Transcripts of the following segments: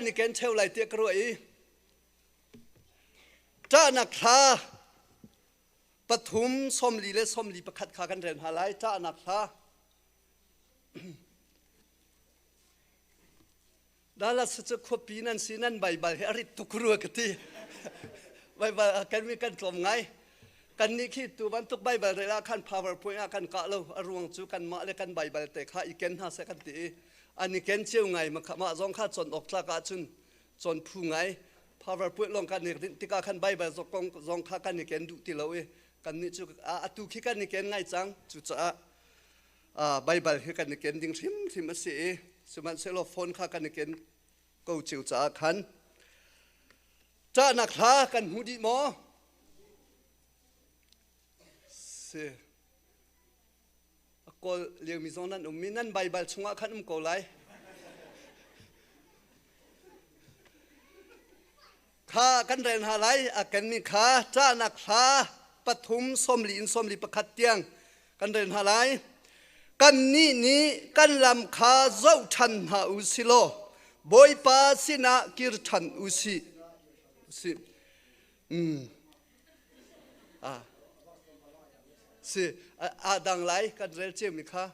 kan i ken ṭheo lai tiah ka ruah i ṭahnak hla pathum 40 le 41 kha kan rel hna lai. Ṭahnak hla Dallas cu khuapi nan si nan Baibal hi a rit tuk rua ka ti. Baibal kan mi kan tlawm ngai. Kan nih khi tu bantuk Baibal rel ah khan PowerPoint ah kan kah lo. A ruang cu kanmah le kan Baibal te kha i ken hna seh kan ti i an i ken cio ngai mah zong kha cawn awk tlak ahcun cawn phu ngai. PowerPoint lawng kan i rinh tikah khan Baibal zong kha kan i ken duh ti lo i kan nih cu atu khi kan i ken ngai cang. Cucaah Baibal hi kan i ken ding hrimhrim a si i sihmanhsehlaw phone kha kan i ken ko cio caah khan ṭahnak hla kan hmu dih maw? Si. A kawl liomi zong nan ummi nan Baibal chungah khan um ko lai. Kha kan rel hna lai a kenmi kha ṭahnak hla pathum 40 in 41 tiang kan rel hna lai. Kannih nih kan lam kha zoh ṭhan hna u si law Bawipa sinah kir ṭhan u sih. Si. Mm. Ah. Si. A dang lai kan rel ciami kha.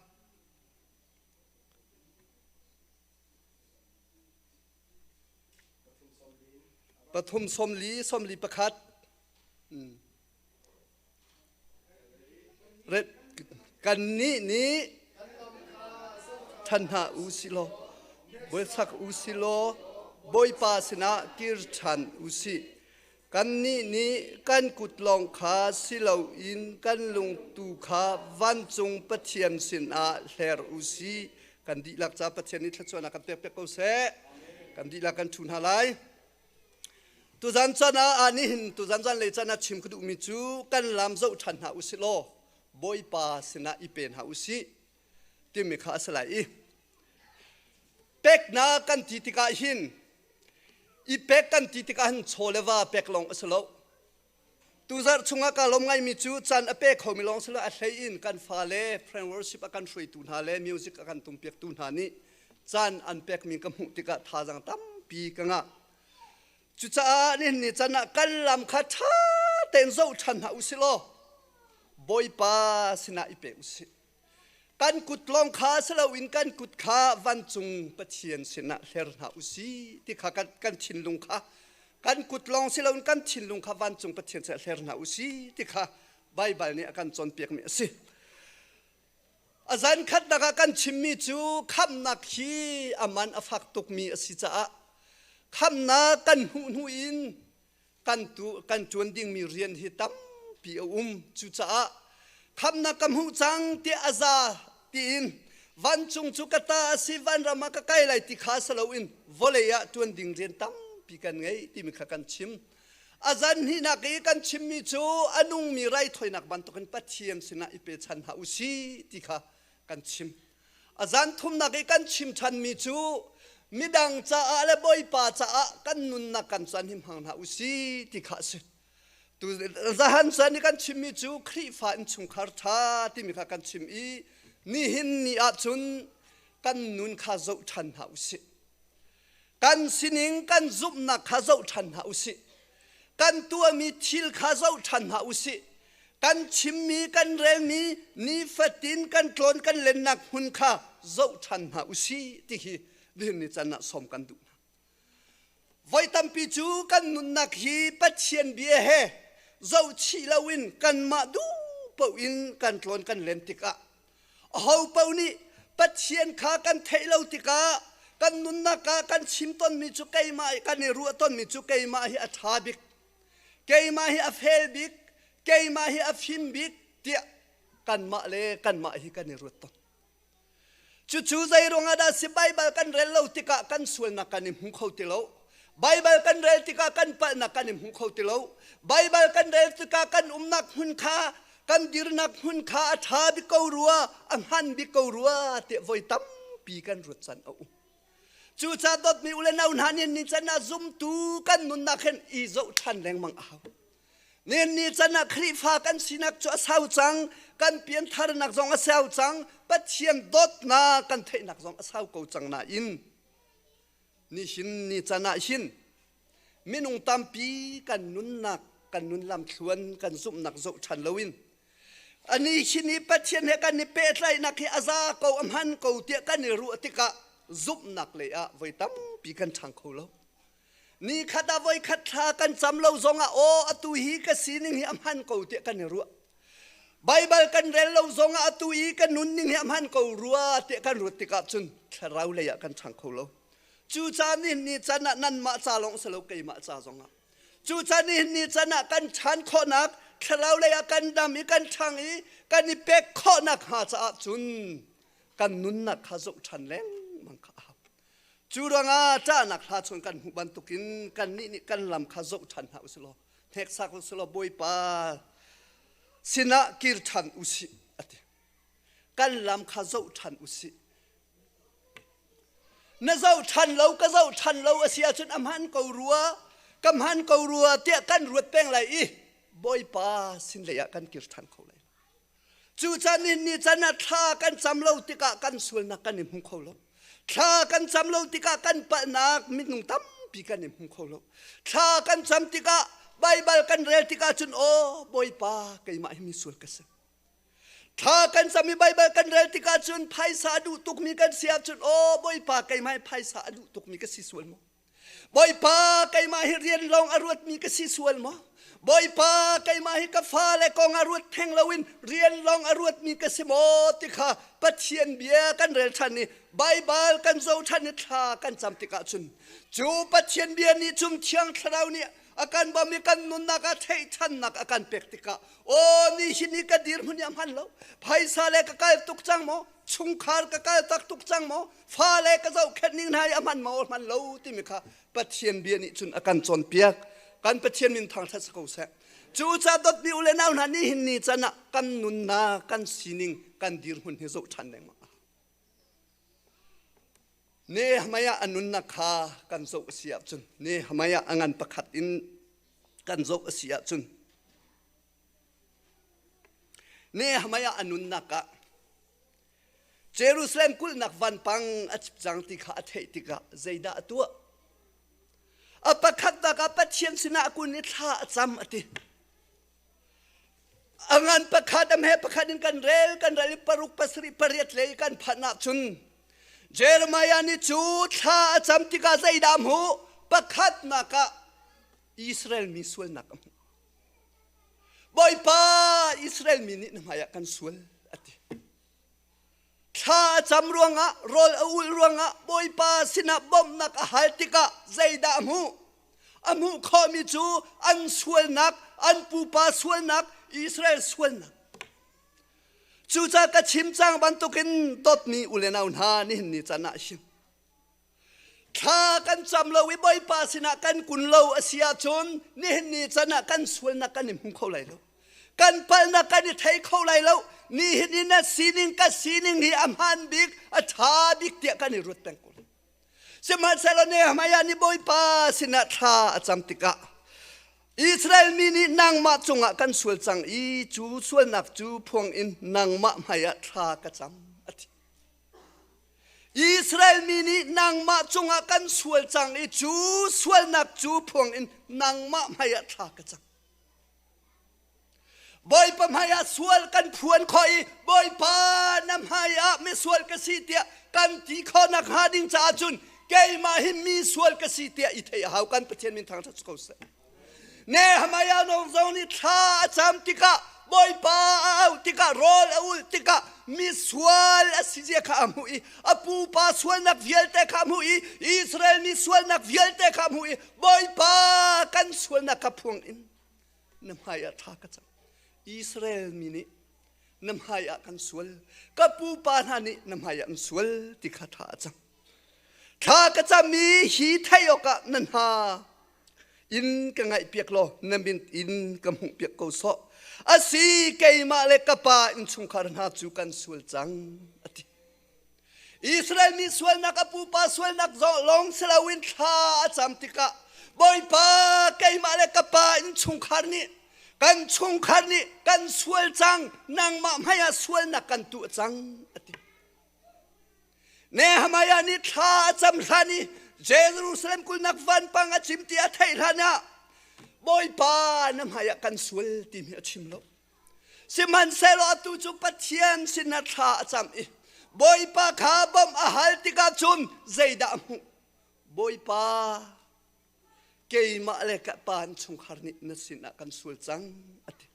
Pathum 40 41. Kannih nih ṭhan hna u si law, buaisak u si law, Bawipa sinah kir ṭhan u sih. Kannih nih kan kut lawng kha si loin kan lung tu kha vancung Pathian sinah hler u sih. Kan dihlak ca Pathian nih thluachuahnak kan pek piak ko seh. Kan dihlak kan ṭhu hna lai. Tuzan caan ah nihin tuzan zan lei caan ah chim ka duhmi cu kan lam zoh ṭhan hna u sih law Bawipa sinah i pe hna u sih timi kha a si lai i peknak kan ti tikah hin i pek kan ti tikah hin chaw le va pek lawng a si lo. Tuzarh chungah ka lawm ngaimi cu caan a pe khomi lawng si lo a hlei in kan fale friend worship a kan hruaitu hna le music a kan tumpiaktu hna nih caan an pekmi ka hmuh tikah thazaang tampi ka ngah. Cucaah nihin ni can ah kan lam kha ṭha tein zoh ṭhan hna u sih law Bawipa sinah i pe u sih. Kan kut lawng kha si loin kan kut kha vancung Pathian sinah hler hna u sih ti kha kan, kan thinlung kha kan kut lawng si loin kan thinlung kha vancung Pathian sinah hler hna u sih ti kha Baibal nih a kan cawnpiakmi a si. A zan khatnak ah kan chimmi cu khamhnak hi a man a fak tukmi a si caah khamhnak kan hmuh hnu in kan tu kan ṭuan dingmi rian hi tampi a um. Cucaah khamhnak ka hmuh cang tiah a za tiin vancung cu ka ta a si vanram ah ka kai lai ti kha si loin vawlei ah ṭuan ding rian tampi kan ngei timi kha kan chim. A zan hnihnak i kan chimmi cu a nungmi raithawinak bantukin Pathian sinah i pechan hna u sih ti kha kan chim. A zan thumnak i kan chim ṭhanmi cu midang caah le Bawipa caah kan nunnak kan caan hi hmang hna u sih ti kha a si. Tu zahan caan i kan chimmi cu Khrihfa innchungkhar ṭha timi kha kan chim i nihin ni ahcun kan nun kha zoh ṭhan hna u sih. Kan sining kan zumhnak kha zoh ṭhan hna u sih. Kan tuahmi thil kha zoh ṭhan hna u sih. Kan chimmi kan relmi nifatin kan tlawn kan lennak hmun kha zoh ṭhan hna u sih ti hi nihin ni can ah sawm kan duh hna. Voi tampi cu kan nunnak hi Pathian bia he zohchih loin kanmah duh paoh in kan tlawn kan len tikah Aho paoh nih Pathian kha kan theih lo tikah kan nunnak ah kan chim tonmi cu keimah kan i ruah tonmi cu keimah hi a ṭha bik, keimah hi a fel bik, keimah hi a fim bik tiah kanmah le kanmah hi kan i ruat ton. Cucu zei ruangah dah si Baibal kan rel lo tikah kan sualnak kan i hmu kho ti lo. Baibal kan rel tikah kan palhnak kan i hmu kho ti lo. Baibal kan rel tikah kan umnak hmun kha kan dirnak hmun kha a ṭha bik ko rua, a hman bik ko rua tiah voi tampi kan ruat can a um. Cucaah dawtmi u le nau hna nih ni can ah zumtu kan nunnak hin i zoh ṭhan lengmang a hau. Nihin ni can ah Khrihfa kan sinak cu a sau cang, kan piantharnak zong a sau cang, Pathian dawtnak kan theihnak zong a sau ko cang nain. Nihin ni can ah hin minung tampi kan nunnak kan nun lamthluan kan zumhnak zoh ṭhan loin ani hin i Pathian he kan i pehtlaihnak hi a za ko a hman ko tiah kan i ruah tikah zumhnak lei ah voi tampi kan ṭhang kho lo. Ni khat ah voi khat thla kan cam lo zongah aw atu hi ka sining hi a hman ko tiah kan i ruah. Baibal kan rel lo zongah atu i kan nunning hi a hman ko rua tiah kan ruat tikah cun thlarau lei ah kan ṭhang kho lo. Cucaah nihin ni can ah nanmah ca lawng si lo keimah ca zongah. Cucaah nihin ni can ah kan ṭhan khawhnak thlarau lei ah kan dam i kan ṭhang i kan i pek khawhnak hnga caah cun kan nunnak kha zoh ṭhan lengmang kha a hau. Cu ruangah ṭahnak hla chung kan hmuh bantukin kannih nih kan lam kha zoh ṭhan hna usih law hneksak usih law Bawipa sinah kir ṭhan usih a ti. Kan lam kha zoh ṭhan usih. Na zoh ṭhan lo ka zoh ṭhan lo a si ahcun a hman ko rua ka hman ko rua tiah kan ruat peng lai i Bawipa sin lei ah kan kir ṭhan kho lai. Cucaah nihin ni can ah thla kan cam lo tikah kan sualnak kan i hmu kho lo. Thla kan cam lo tikah kan palhnak minung tampi kan i hmu kho lo. Thla kan cam tikah Baibal kan rel tikah cun aw Bawipa keimah hi misual ka si. Thla kan cam i Baibal kan rel tikah cun phaisa a duh tukmi kan si ahcun aw Bawipa keimah hi phaisa a duh tukmi ka si sual maw? Bawipa keimah hi rian lawng a ruatmi ka si sual maw? Bawipa keimah hi ka fale kong a ruat theng loin rian lawng a ruatmi ka si maw ti kha Pathian bia kan rel ṭhan i Baibal kan zoh ṭhan i thla kan cam tikah cun cu Pathian bia nih cun Thiang Thlarau nih a kan bawmh i kan nunnak ah theihṭhannak a kan pek tikah aw ni hi ni ka dirhmun hi a hman lo phaisa le ka kal tuk cang maw chungkhar ka kal tak tuk cang maw fale ka zohkhenh ning hna hi a hman maw hman lo timi kha Pathian bia nih cun a kan cawnpiak kan Pathian min thangṭhat si ko seh cu ca dawtmi u le nau hna nihin ni can ah kan nunnak kan sining kan dirhmun hi zoh ṭhan lengmang Nehemiah a nunnak kha kan zoh a si ahcun Nehemiah a ngan pakhat in kan zoh a si ahcun Nehemiah a nunnak ah Jerusalem kulhnak vanpang a cip cang ti kha a theih tikah zeidah a tuah? A pakhatnak ah Pathian sinah a kun i thla a cam a ti. A ngan pakhat a hme pakhat in kan rel kan rel i paruk pasarih pariat lei kan phanh ahcun Jeremiah nih cu thla a cam tikah zeidah a hmuh? Pakhatnak ah Israel mi sualnak a hmuh. Bawipa Israel mi nih na hmaiah kan sual a ti. Thla a cam ruangah rawl a ulh ruangah Bawipa sinah bawmhnak a hal tikah zeidah a hmuh? A hmuh khawhmi cu an sualnak, an pupa sualnak, Israel sualnak. Cucaah ka chim cang bantukin dawtmi u le nau hna nihin ni can ah hin Thla kan cam lo i Bawipa sinah kan kun lo a si ahcun nihin ni can ah kan sualnak kan i hmu kho lai lo. Kan palhnak kan i thei kho lai lo. Nihin i na sining ka sining hi a hmaan bik, a ṭha bik tiah kan i ruat peng ko. Sihmanhsehlaw Nehemiah nih Bawipa sinah thla a cam tikah Israel mi nih nangmah cungah kan sual cang i cu sualnak cu phuang in nangmah hmaiah thla ka cam a ti. Israel mi nih nangmah cungah kan sual cang i cu sualnak cu phuang in nangmah hmaiah thla ka cam. Bawipa hmaiah sual kan phuan khawh i Bawipa na hmaiah misual ka si tiah kan ti khawhnak hnga ding caah cun keimah hi mi sual ka si tiah i theih a hau kan Pathian min thangṭhat ko seh. Nehemiah nong zong nih thla a cam tikah Bawipa a auh tikah rawl a ulh tikah misual a si zia kha a hmuh i a pupa sualnak vialte kha a hmuh i Israel mi sualnak vialte kha a hmuh i Bawipa kan sualnak kha phuang in na hmaiah thla ka cam Israel mi nih na hmaiah kan sual ka pupa hna nih na hmaiah an sual ti kha thla a cam thla ka cam i hi theih awkah na hna in ka ngaihpiak law na min in ka hmuhpiak ko sawh asi keimah le ka pa innchungkhar hna cu kan sual cang a ti Israel mi sualnak a pupa sualnak lawng si loin thla a cam tikah Bawipa keimah le ka pa innchungkhar nih kan chungkhar nih kan sual cang nangmah hmaiah sualnak kan tuah cang a ti Nehemiah nih thla a cam hlan i Jerusalem kulhnak vanpang a cim ti a theih hlan ah Bawipa na hmai ah kan sual timi a chim lo. Sihmanhsehlaw atu cu Pathian sinah thla a cam i Bawipa kha bawmh a hal tikah cun zeidah a hmuh? Bawipa, keimah le ka pa innchungkhar nih na sinah kan sual cang, a ti.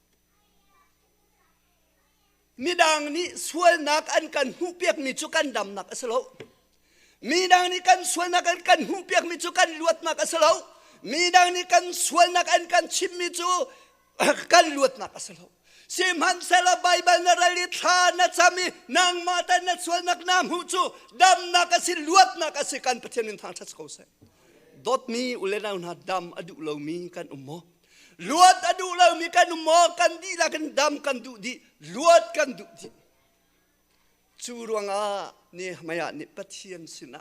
Midang nih sualnak an kan hmuhpiakmi cu kan damnak a si lo. Midang nih kan sualnak an kan hmuhpiakmi cu kan luatnak a si lo. Midang nih kan sualnak an kan chimmi cu kan luatnak a si lo. Sihmanhsehlaw Baibal na rel i thla na cam i nangmah tan na sualnak na hmuh cu damnak a si, luatnak a si kan Pathian in thangṭhat ko seh. Dawtmi u le nau hna dam a duh lomi kan um maw? Luat a duh lomi kan um maw? Kan dihlak in dam kan duh dih, luat kan duh dih. Cu ruangah Nehemiah nih Pathian sinah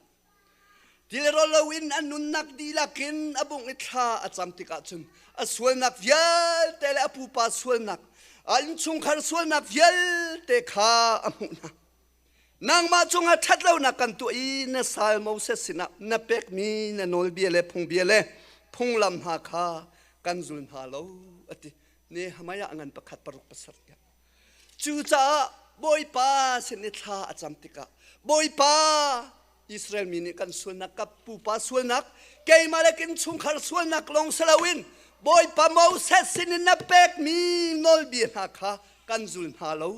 tilrawl loin a nunnak dihlak in a bungh i thla a cam tikah cun a sualnak vialte le a pupa sualnak, a innchungkhar sualnak vialte kha a hmuh hna. Nangmah cungah ṭhatlonak kan tuah i na sal Moses sinah na pekmi na nawlbia le phungbia le phunglam hna kha kan zul hna lo, a ti. Nehemiah ngan pakhat paruk pasarih. Cucaah Bawipa sin i thla a cam tikah Bawipa Israel mi nih kan sualnak ka pupa sualnak keimah le kin chungkhar sualnak lawng si loin Bawipa Moses sinin na pekmi nawlbia hna kha kan zul hna lo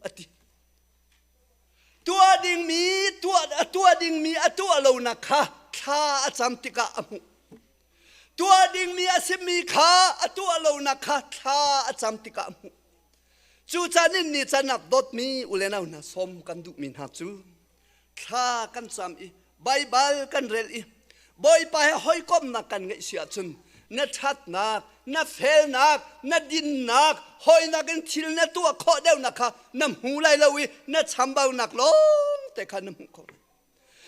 a ti. Tuah dingmi tuah a tuah dingmi a tuah lonak kha thla a cam tikah a hmuh. Tuah dingmi a simi kha a tuah lonak kha thla a cam tikah a hmuh. Cucaah nin ni can ah dawtmi u le nau hna sawm kan duhmi hna cu thla kan cam i Baibal kan rel i Bawipa he hawikomhnak kan ngeih si ahcun na ṭhatnak, na felnak, na dinnak, hawinak in thil na tuah khawh deuhnak kha na hmu lai lo i na chambaunak lawng te kha na hmuh khawh.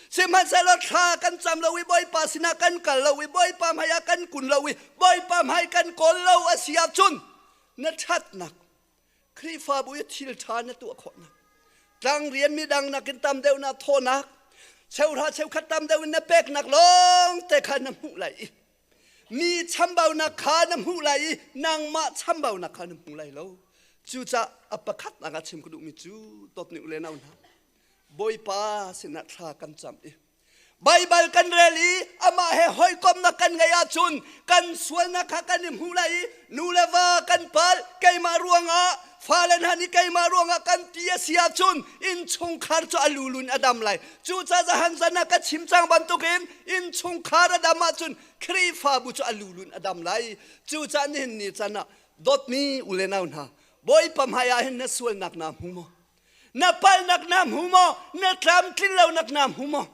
Sihmanhsehlaw thla kan cam lo i Bawipa sinah kan kal lo i Bawipa hmai ah kan kun lo i Bawipa hmai kan kawl lo a si ahcun na ṭhatnak Khrihfabu i thil ṭha na tuah khawhnak tlangrian midang nakin tam deuh na thawhnak cheuhra cheukhat tam deuh in na peknak lawng te kha na hmuh lai i mi chambaunak kha na hmuh lai i nangmah chambaunak kha na hmu lai lo. Cucaah a pakhatnak ah chim ka duhmi cu dawtni u le nau hna Bawipa sinah thla kan cam i Baibal kan rel i amah he hawikomhnak kan ngeih ahcun kan sualnak kha kan i hmuh lai i nu le va kan palh keimah ruangah fale hna nih keimah ruangah kan ti a si ahcun innchungkhar cu a lulun a dam lai. Cucaah zahan zan ah ka chim cang bantukin innchungkhar a dam ahcun Khrihfabu cu a lulun a dam lai. Cucaah nihin ni can ah dawtmi u le nau hna Bawipa hmai ah hin na sualnak naa hmu maw? Na palhnak na hmu maw? Na tlamtlin lonak na hmu maw?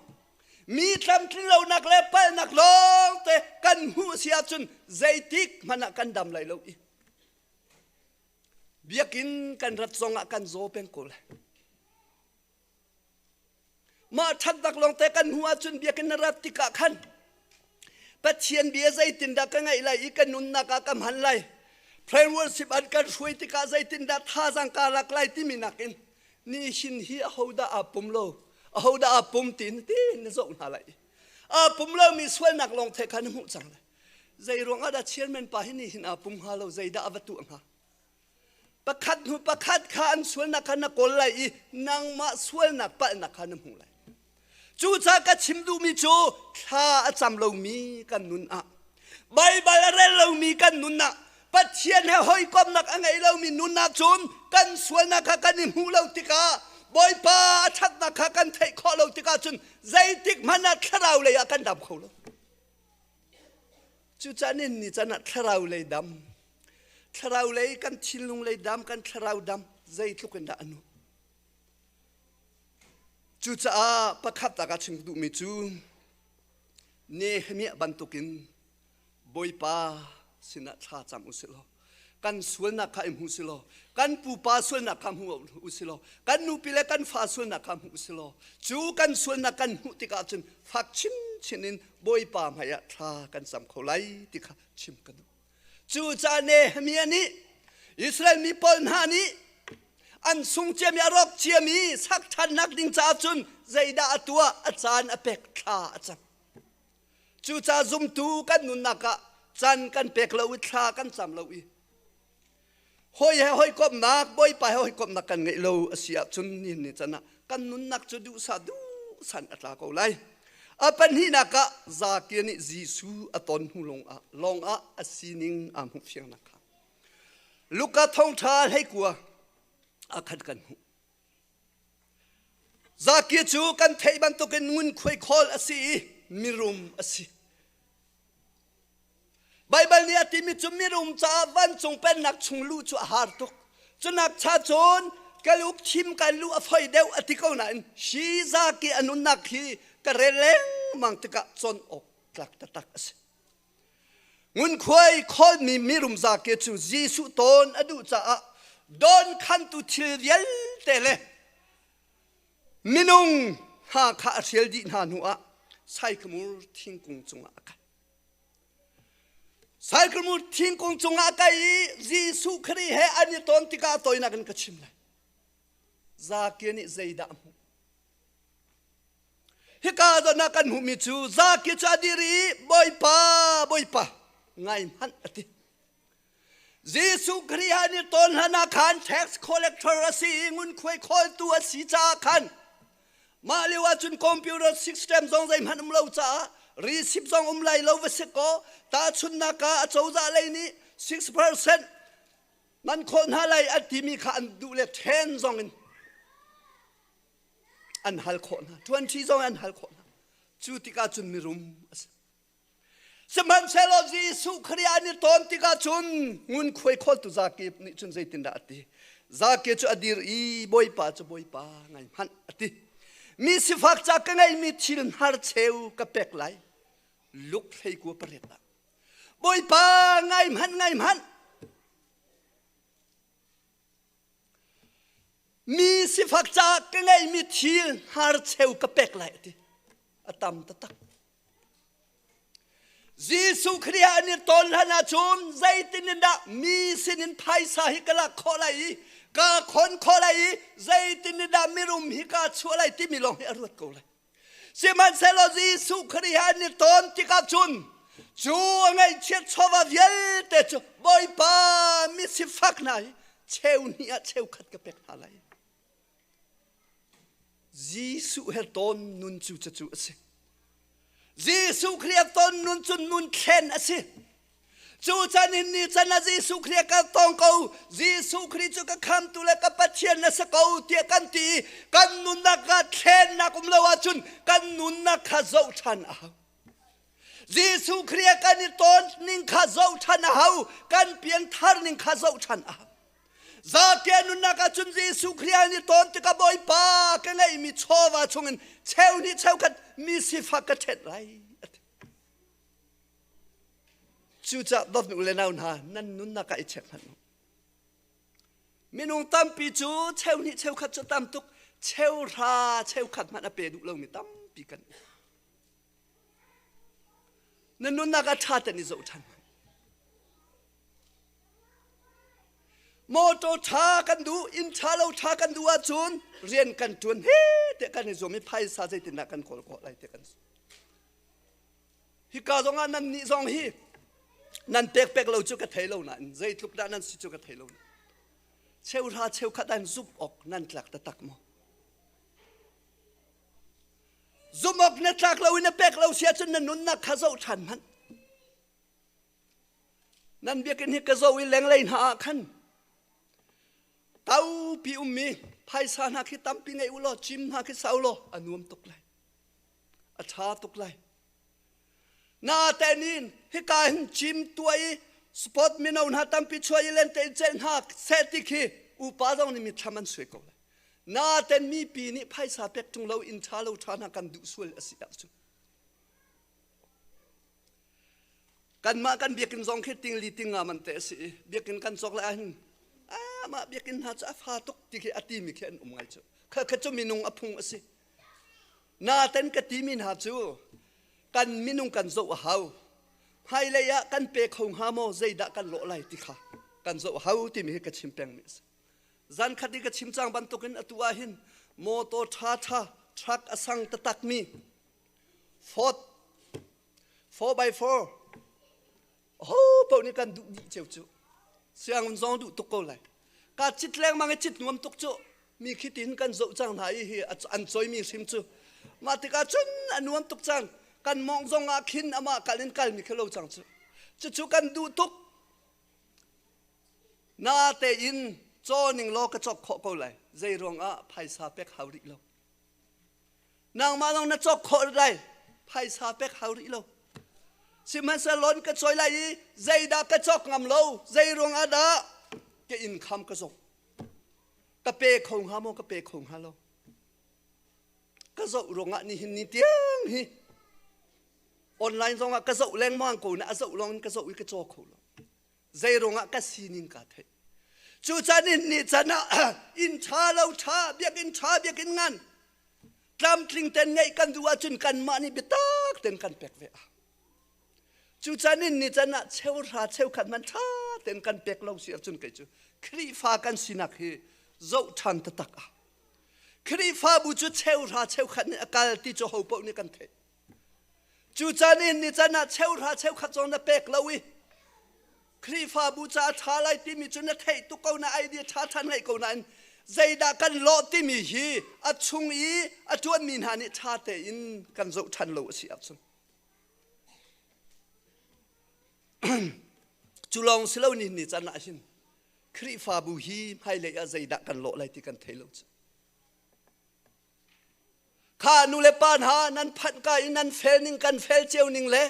Mi tlamtlin lonak le palhnak lawngte kan hmuh si ahcun zeitik hmanh ah kan dam lai lo i biakinn kan rat zongah kan zaw peng ko lai. Mah ṭhatnak lawngte kan hmuh ahcun biakinn na rat tikah khan Pathian bia zeitindah ka ngaih lai i ka nunnak ah ka hman lai. Prayer worship an kan hruai tikah zeitindah thazaang ka lak lai timi nakin nihin hi ahodah aa pum lo ahodah aa pum tiin tiin na zoh hna lai. Aa pum lomi sualnak lawng the kha na hmuh cang lai. Zei ruangah dah chairman pa hi nihin aa pum hnga lo zeidah a va tuah hnga? Pakhat hnu pakhat kha an sualnak kha na kawl lai i nangmah sualnak palhnak kha na hmuh lai. Cucaah ka chim duhmi cu thla a cam lomi kan nun ah Baibal a rel lomi kan nun ah Pathian he hawikomhnak a ngei lomi nun ah cun kan sualnak kha kan i hmuh lo tikah Bawipa a ṭhatnak kha kan theih khawh lo tikah cun zeitik hmanh ah thlarau lei ah kan dam kho lo. Cucaah nin ni can ah thlarau lei dam, thlarau lei kan thinlung lei dam, kan thlarau dam zeitluk in dah a nuam. Cucaah pakhat ah ka chim duhmi cu Nehemiah bantukin Bawipa sinah thla cam u sih law kan sualnak kha i hmu si law kan pupa sualnak kha hmu u si law kan nupi le kan fa sualnak kha hmu u si law cu kan sualnak kan hmuh tikah cun fak chinchin in Bawipa hmaiah thla kan cam kho lai ti kha chim ka duh. Cucaah Nehemiah nih Israel mi pawl hna nih an sung ciami a rawk ciami sak ṭhannak ding caah cun zeidah a tuah a caan a pek thla a cam. Cucaah zumtu kan nunnak ah can kan pek lo i thla kan cam lo i hawi he hawikomhnak Bawipa he hawikomhnak kan ngeih lo a si ahcun nihin ni can ah kan nunnak cu duhsah duhsan a tla ko lai. A pahnihnak ah Zakia nih Jesuh a ton hnu lawngah lawngah a sining aa hmuh fiangnak kha Luka thawngṭha hleikua a khat kan hmuh. Zakia cu kan theih bantukin ngunkhuai khawl a si i mirum a si. Baibal nih a timi cu mirum caah vancung pennak chung luh cu a har tuk. Cunak cha cun kaluk thim kan luh a foi deuh a ti ko nain hi Zaki a nunnak hi ka rel lengmang tikah cawn awk tlak taktak a si. Ngunkhuai khawlmi mirum Zake cu Jesuh tawn a duh caah dawnkhantu thil vialte le minung hna kha a hrial dih hna hnuah Saikamur thingkung cungah a kai. Saikamur thingkung cungah a kai i Jesuh Khrih he an i ton tikah a tawinak in ka chim lai. Zake nih zeidah a hmuh? Hika zawn ah kan hmuhmi cu Zaki cu a dir i Bawipa, Bawipa, ngai hmanh a ti. Jesuh Khrih ah ni tawn hlan ah khan tax collector a si i ngunkhuai khawltu a si caah khan mah lio ah cun computer system zong zeihmanh um lo caah receipt zong um lai lo va si kaw tahchunhnak ah a cozah lei nih 6% nan khawh hna lai an timi kha an duh le 10 zong in an hal khawh hna ṭuanṭi zong an hal khawh hna cu tikah cun mirum a si sihmanhsehlaw Jesuh Khrih an i tawn tikah cun ngunkhuai khawltu Zake nih cun zeitindah a ti Zake cu a dir i Bawipa cu Bawipa ngai hmanh a ti mi sifak ca ka ngeimi thil hnarcheu ka pek lai luk hlei kua pariat ah Bawipa ngai hmanh ngai hmanh Mi sifak caah ka ngeihmi thil hnarcheu ka pek lai a ti. A tam taktak. Jesuh Khrih ah an i ton hlan ahcun zeitin in dah mi sinin phaisa hi ka lak khawh lai i ka khon khawh lai i zeitin in dah mirum hi ka chuah lai timi lawng hi a ruat ko lai. Sihmanhsehlaw Jesuh Khrih he an i ton tikah cun cu a ngaihchiat chawva vialte cu Bawipa misifak hna hi cheu hnih ah cheukhat ka pek hna lai. Jesuh he ton nun cu cucu a si. Jesuh Khrih he ton nun cu nun thlen a si. Cu can in ni can ah Jesuh Khrih ka tong ko. Jesuh Khrih cu ka khamtu le ka Pathian na si ko tiah kan ti i kan nunnak ah thlennak um lo ahcun kan nunnak kha zoh ṭhan a hau. Jesuh Khrih kan i tawn ning kha zoh ṭhan a hau. Kan pianthar ning kha zoh ṭhan a hau. Zakia nunnak ahcun Jesuh Khrih an i tawn tikah Bawipa ka ngeihmi chawva chungin cheu hnih cheukhat mi sifak ka ṭhenh lai. Cucaah dawtmi u le nau hna, nan nunnak ah i check hmanh u. Minung tampi cu cheu hnih cheukhat cu tam tuk, cheu hra cheukhat hmanh a pe duh lomi tampi kan um. Na nunnak ah ṭha ten i zoh ṭhan hmanh. Motor ṭha kan duh, inn ṭha lo ṭha kan duh ahcun rian kan ṭuan he te kan i zuam i phaisa zeitindah kan kawl khawh lai te kan Hika zongah nan nih zong hi nan pek pek lo cu ka thei lo nain zeitluk dah nan si cu ka thei lo. Cheuhra cheukhat an zumh awk nan tlak taktak maw? Zumh awk na tlak lo in na pek lo si ahcun na nunnak kha zoh ṭhan hmanh. Nan biakinn hi ka zoh i lenglei hna ah khan taupi ummi phaisa hna khi tampi ngei u law cim hna khi sa u law a nuam tuk lai. A ṭha tuk lai. Natein in hika hin cim tuah i sport mino hna tampi chuah i lente in celh hna seh ti khi upa zong nih mitthlam an suai ko lai. Natein mipi nih phaisa pek ṭung lo inn ṭha lo ṭha hna kan duh sual a si ahcun kanmah kan biakinn zong khi tingli tinga man te a si i biakinn kan cawk lai ahhin ah mah biakinn hna cu a fa tuk ti khi a timi khi an um ngai cu kha kha cu minung a phung a si Naten ka timi hna cu kan minung kan zoh a hau. Hmailei ah kan pe kho hnga maw zeidah kan lawh lai ti kha kan zoh a hau timi hi ka chim pengmi a si. Zan khat i ka chim cang bantukin atu ah hin motor ṭha ṭha truck a sang taktakmi Ford. 4 by 4 ho paoh nih kan duh dih cio cu. Sianginn zong duh tuk ko lai. Ka cit lengmang i cit nuam tuk cu. Mi khi tin kan zoh cang hna i hi an coimi hrim cu. Mah tikah cun a nuam tuk cang. Kan mawng zong ah khin amah kal in kalmi khi lo cang cu. Cucu kan duh tuk. Na tein caw ning law ka cawk khawh ko lai. Zei ruangah phaisa pek hau rih lo. Nangmah lawng na cawk khawh lai. Phaisa pek hau rih lo. Sihmanhsehlaw ka cawi lai i zeidah ka cawk ngam lo, zei ruangah dah ka inn kham ka zok. Ka pe kho hnga maw, ka pe kho hnga lo. Ka zoh ruangah nihin ni tiang hi online zongah ka zoh lengmang ko na a zoh lawng in ka zoh i ka caw kho lo. Zei ruangah ka sining kaa theih. Cu can in ni can ah inn ṭha lo ṭha, biakinn ṭha, biakinn ngan, tlamtling ten ngeih kan duh ahcun kanmah nih biatak ten kan pek ve a. Cu can in ni can ah cheuhra cheukhat hmanh ṭha ten kan pek lo si ahcun kei cu Khrihfa kan sinak hi zoh ṭhan taktak ah. Khrihfabu cu cheuhra cheukhat nih a kal ti cu ho paoh nih kan theih. Cu can in ni can ah cheuhra cheukhat zong na pek lo i Khrihfabu ca a ṭha lai timi cu na theih tuk ko na idea ṭha ṭha ngeih ko nain zeidah kan lawh timi hi a chung i a ṭuanmi hna nih ṭha tein kan zoh ṭhan lo a si ahcun cu lawng si lo ni ni can ah hin Khrihfabu hi hmailei ah zeidah kan lawh lai ti kan thei lo cu. Kha nu le pa hna nan phanh ka i nan fel ning kan fel cio ning le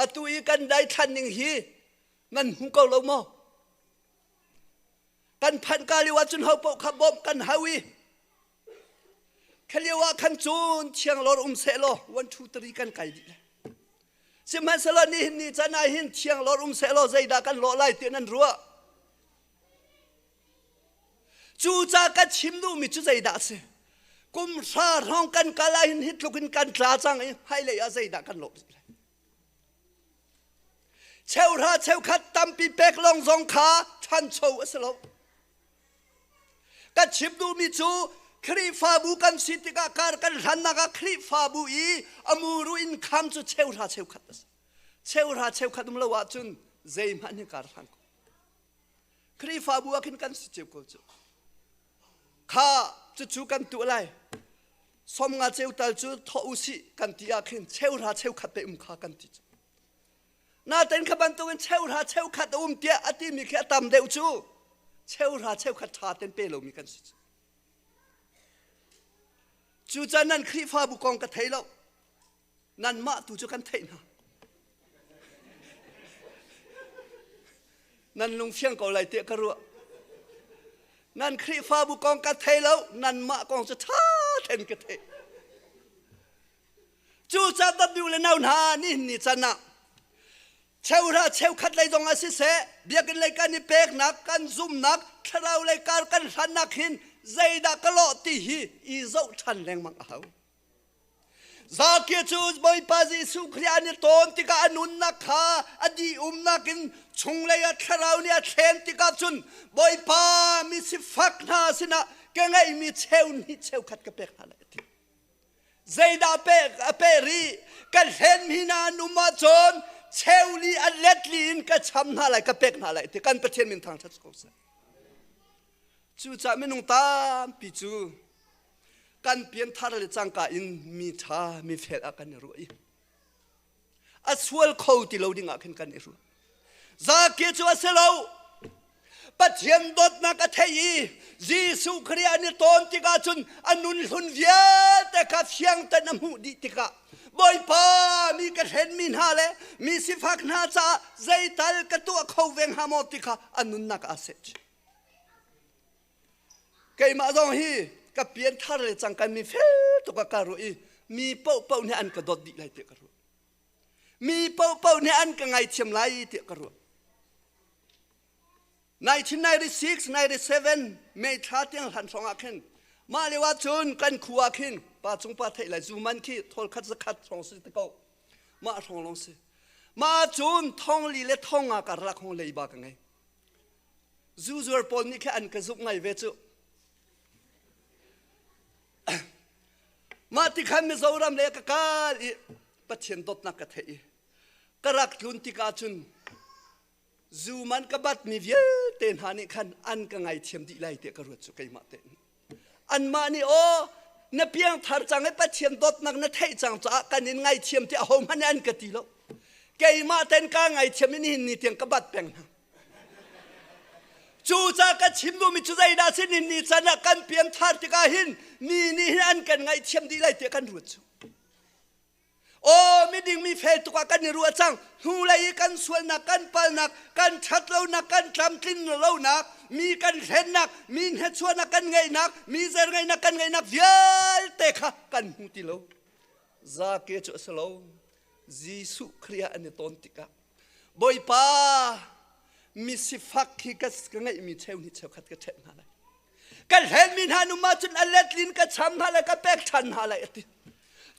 atu i kan daithlan ning hi nan hmu ko lo maw? Kan phanh ka lio ahcun ho paoh kha bawmh kan hau i kha lio ah khan cun thianglawr um seh law 1 2 3 kan kai dih lai. Sihmanhsehlaw nihin ni can ah hin thianglawr um seh law zeidah kan lawh lai ti nan ruah? Cucaah ka chim duhmi cu zeidah a si? Kum hra hrawng kan kal ahhin hi tluk in kan tla cang i hmailei ah zeidah kan lawh rih lai? Cheuhra cheukhat tampi pek lawng zong kha ṭhancho a si lo. Ka chim duhmi cu Khrihfabu kan si tikah kar kan hlannak ah Khrihfabu i a muru in kham cu cheuhra cheukhat a si. Cheuhra cheukhat um lo ahcun zeihmanh hi kar hlang ko. Khrihfabu ah khin kan si cio ko cu. Kha cucu kan tuah lai. Somnga cheu tal cu thawh u sih kan ti ah khin cheuhra cheukhat te um kha kan ti cu. Natein kha bantukin cheuhra cheukhat a um tiah a timi khi a tam deuh cu. Cheuhra cheukhat ṭha ten pe lomi kan si cu. Cucaah nan Khrihfabu kong ka thei lo. Nanmah tu cu kan theih hna. Nan lungfiang ko lai tiah ka ruah. Nan Khrihfabu kong ka thei lo, nanmah kong cu ṭha tein ka theih. Cucaah dawtmi le nau hna nihin ni can ah cheuhra cheukhat lei zong ah siseh biakinn lei kan i peknak kan zumnak thlarau lei kar kan hlannak hin zeidah ka lawh ti hi i zoh ṭhan lengmang a hau. Zakia cu Bawipa Jesuh Khrih an i tawn tikah a nunnak kha a dihumnak in chunglei ah thlarau nih a thlen tikah cun Bawipa mi sifak hna sinah ka ngeihmi cheu hnih cheukhat ka pek hna lai a ti. Zeidah pek a pe rih? Ka hlenmi hna an um ahcun cheu li a let li in ka cham hna lai ka pek hna lai ti kan Pathian min thangṭhat ko seh. Cucaah minung tampi cu kan pianthar le cangka in mi ṭha mi fel ah kan i ruah i a sual kho ti lo ding ah khin kan i ruah Zakia cu a si lo Pathian dawtnak a thei i Jesuh Khrih an i tawn tikah cun a nun hlun vialte kha fiang ten a hmuh dih tikah Bawipa mi ka hrenmi hna le mi sifak hna caah zeital ka tuah kho ve hnga maw ti kha a nunnak aa seh Keimah zong hi ka pianthar le cangkan mi fel tuk ah ka ruah i mi paohpaoh nih an ka dawt dih lai tiah ka ruah. Mi paohpaoh nih an ka ngaithiam lai tiah ka ruah. 1996, 97 May thla tiang hlan hrawng ah khin mah lio ah cun kan khu ah khin pa cung pa theih lai zu man khi thawl khat zakhat hrawng si te ko mah hrawng lawng si mah cun thong li le thong nga karlak hong leiba ka ngei Zu zuar pawl nih khin an ka zumh ngai ve cu. Mah ti khan Mizoram le ka kal i Pathian dawtnak ka theih i. Ka rak tlun tikah cun zu man ka batmi vialte hna nih khan an ka ngaithiam dih lai tiah ka ruat cu keimah te. Anmah nih aw na piangthar cang i Pathian dawtnak na theih cang caah kan in ngaithiam tiah ahohmanh nih an ka ti lo. Keimah ten ka ngaithiam i nihin ni tiang ka bat peng hna. Cu ca ka chim duhmi cu zeidah si nihin ni can ah kan piangthar tikah hin mi nih hin an kan ngaihthiam dih lai tiah kan ruat cu. Aw miding mi fel tuk ah kan i ruah cang. Hnulei i kan sualnak, kan palnak, kan ṭhatlonak, kan tlamtlin lonak, mi kan hlennak, mi hnachuahnak kan ngeihnak, mi zer ngeihnak kan ngeihnak vialte kha kan hmu ti lo. Zake cu a si lo. Jesuh Khrih ah an i tawn tikah Bawipa mi sifak hi ka ngeihmi cheu hnih cheukhat ka ṭhenh hna lai. Ka hlenmi hna num ahcun a letlin ka cham hna lai, ka pek ṭhan hna lai a ti.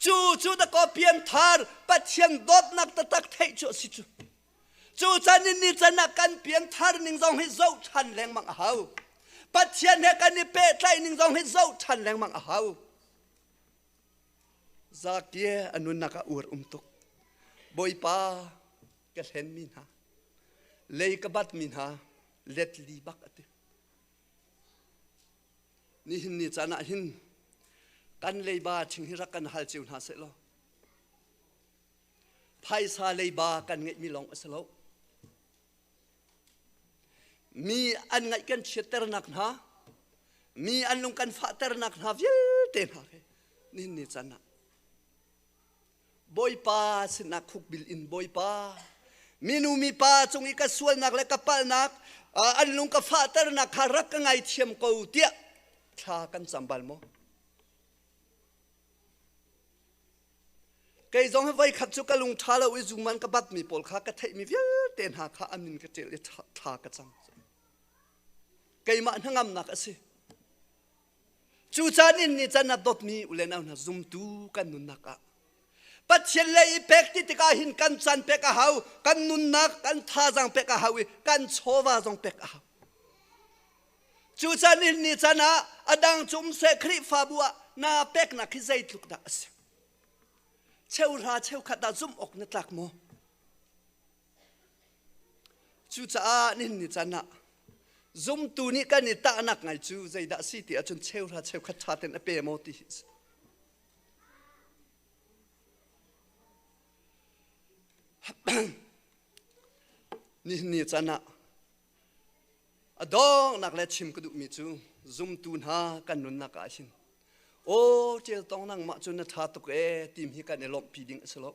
Cu cu dakaw pianthar Pathian dawtnak taktak theih cu a si cu. Cu can in ni can ah kan pianthar ning zong hi zoh ṭhan lengmang a hau. Pathian he kan i pehtlaih ning zong hi zoh ṭhan lengmang a hau. Zakie a nunnak ah uar um tuk. Bawipa ka hlenmi hna, lei ka batmi hna let li bak a ti. Nihin ni caan ah hin kan leiba thing hi rak kan hal cio hna seh law phaisa leiba kan ngeihmi lawng a si lo. Mi an ngaih kan chiatternak hna, mi an lung kan fahternak hna vialte hna he nihin ni caan ah Bawipa sinah khukbil in Bawipa minu mipa cung i ka sualnak le ka palhnak an lung ka fahternak kha rak ka ngaithiam ko tiah thla kan cam bal maw? Kei zong hi voikhat cu ka lung ṭha lo i zuman ka batmi pawl kha ka theihmi vialte hna kha an min ka ṭial i thla ka cam. Keimah hnangamnak a si. Cu caan in ni can ah dawtmi u le nau hna zumtu kan nunnak ah Pathian le i pek ti tikah hin kan caan pek a hau, kan nunnak, kan thazaang pek a hau i kan chawva zong pek a hau. Cu caan in ni can ah a dang cu um seh Khrihfabu ah naa peknak hi zeitluk dah a si. Cheuhra cheukhat ah zumh awk na tlak maw? Cucaah nihin ni can ah zumtu nih kan i tahnak ngai cu zeidah a si ti ahcun cheuhra cheukhat ṭha tein a pe maw ti hi a si. Nihin ni can ah a donghnak le chim ka duhmi cu zumtu hna kan nunnak ah hin aw ṭial tong nangmah cu na ṭha tuk ee tim hi kan i lawmhpi ding a si lo.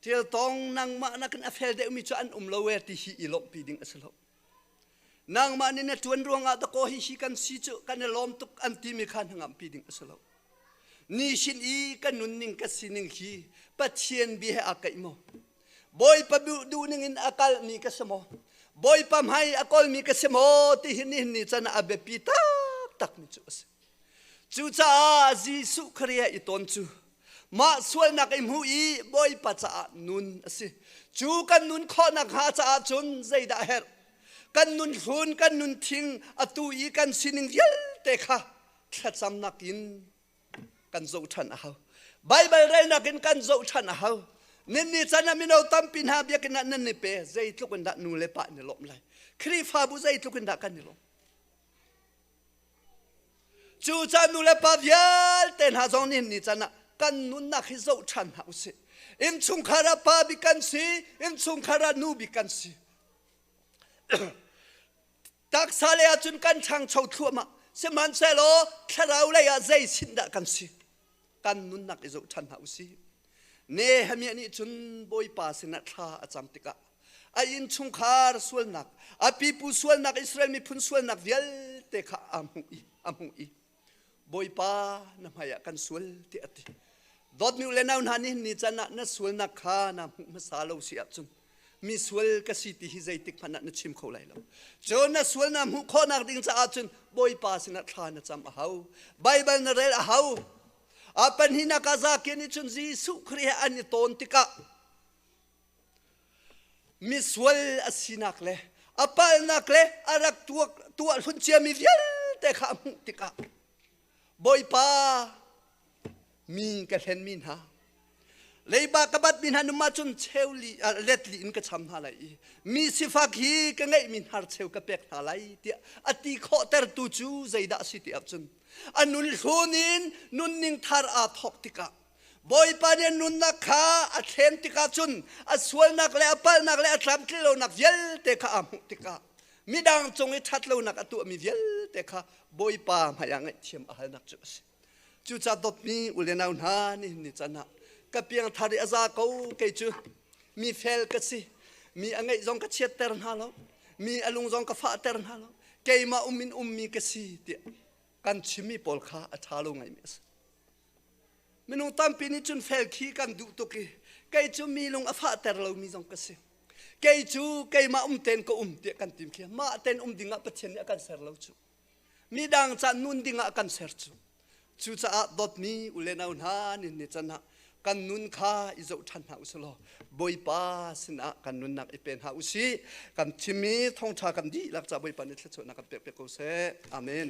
Ṭial tong nangmah nakin a fel deuhmi cu an um lo ee ti hi i lawmhpi ding a si lo. Nangmah nih na ṭuan ruangah dakaw hi hi kan si cu kan i lawm tuk an timi kha hnangampi ding a si lo. Ni sin i ka nunning ka sining hi Pathian bia he aa kaih maw? Bawipa duhning in a kalmi ka si maw? Bawipa hmai a kawlmi ka si maw? Ti hi nihin ni can ah a biapi taktakmi cu a si. Cucaah Jesuh Khrih i tawn cu mah sualnak i hmuh i Bawipa caah nun a si. Cu kan nun khawhnak hnga caah cun zeidah a herh? Kan nun hlun, kan nun thing, atu i kan sining vialte kha thlacamnak in kan zoh ṭhan a hau. Baibal relnak in kan zoh ṭhan a hau. Ninni can ah mino tampi hna biakinn ah nan i pe zeitluk in dah nu le pa an i lawmh lai. Khrihfabu zeitluk in dah kan i lawm. Cucaah nu le pa vialte hna zong nih ni can ah kan nunnak hi zoh ṭhan hna usih. Innchungkhar ah pa bik kan si, innchungkhar ah nu bik kan si. Taksa lei ah cun kan ṭhangcho thluahmah. Sihmanhsehlaw thlarau lei ah zei sin dah kan si? Kan nunnak i zoh ṭhan hna usih. Nehemiah nih cun Bawipa sinah thla a cam tikah a innchungkhar sualnak, a pipu sualnak, Israel miphun sualnak vialte kha a hmuh i a hmuh i Bawipa na hmaiah kan sual tiah a ti. Dawtmi u le nau hna nih ni can ah na sualnak kha na hmuh hmasa lo si ahcun mi sual ka si ti hi zeitik hmanh ah na chim kho lai lo. Cun na sual na hmuh khawhnak ding caah cun Bawipa sinah thla na cam a hau. Baibal na rel a hau. A pahnihnak ah Zakia nih cun Jesuh Khrih he an i tawn tikah misual a sinak le a palhnak le a rak tuah hlun ciami vialte kha a hmuh tikah Bawipa mi ka hlenmi hna. Leiba ka batmi hna num ahcun cheu li, let li in ka cham hna lai i mi sifak hi ka ngeihmi hnarcheu ka pek hna lai tiah a ti khawhtertu cu zeidah a si ti ahcun a nun hlun in nunning thar aa thawk tikah Bawipa nih a nunnak kha a thlen tikah cun a sualnak le a palhnak le a tlamtlinlonak vialte kha aa hmuh tikah midang cung i ṭhatlonak a tuahmi vialte kha Bawipa hmaiah ngaihthiam a halnak cu a si. Cucaah dawtmi u le nau hna nihin ni can ah ka piangthar i a za ko kei cu mi fel ka si mi a ngeih zong ka chiatter hna lo mi a lung zong ka fahter hna lo keimah um in ummi ka si tiah kan chimmi pawl kha a ṭha lo ngaimi a si. Minung tampi nih cun fel khi kan duh tuk i kei cu mi lung a fahter lomi zong ka si. Kei cu keimah um ten ka um tiah kan tim khi mah ten um dingah Pathian nih a kan ser lo cu. Midang ca nun dingah a kan ser cu. Cucaah dawtmi u le nau hna nin ni can ah kan nun kha i zoh ṭhan hna usih law Bawipa sinah kan nunnak i pe hna usih. Kan thimmi thawngṭha kan dihlak ca Bawipa nih thluachuahnak kan pek piak ko seh. Amen.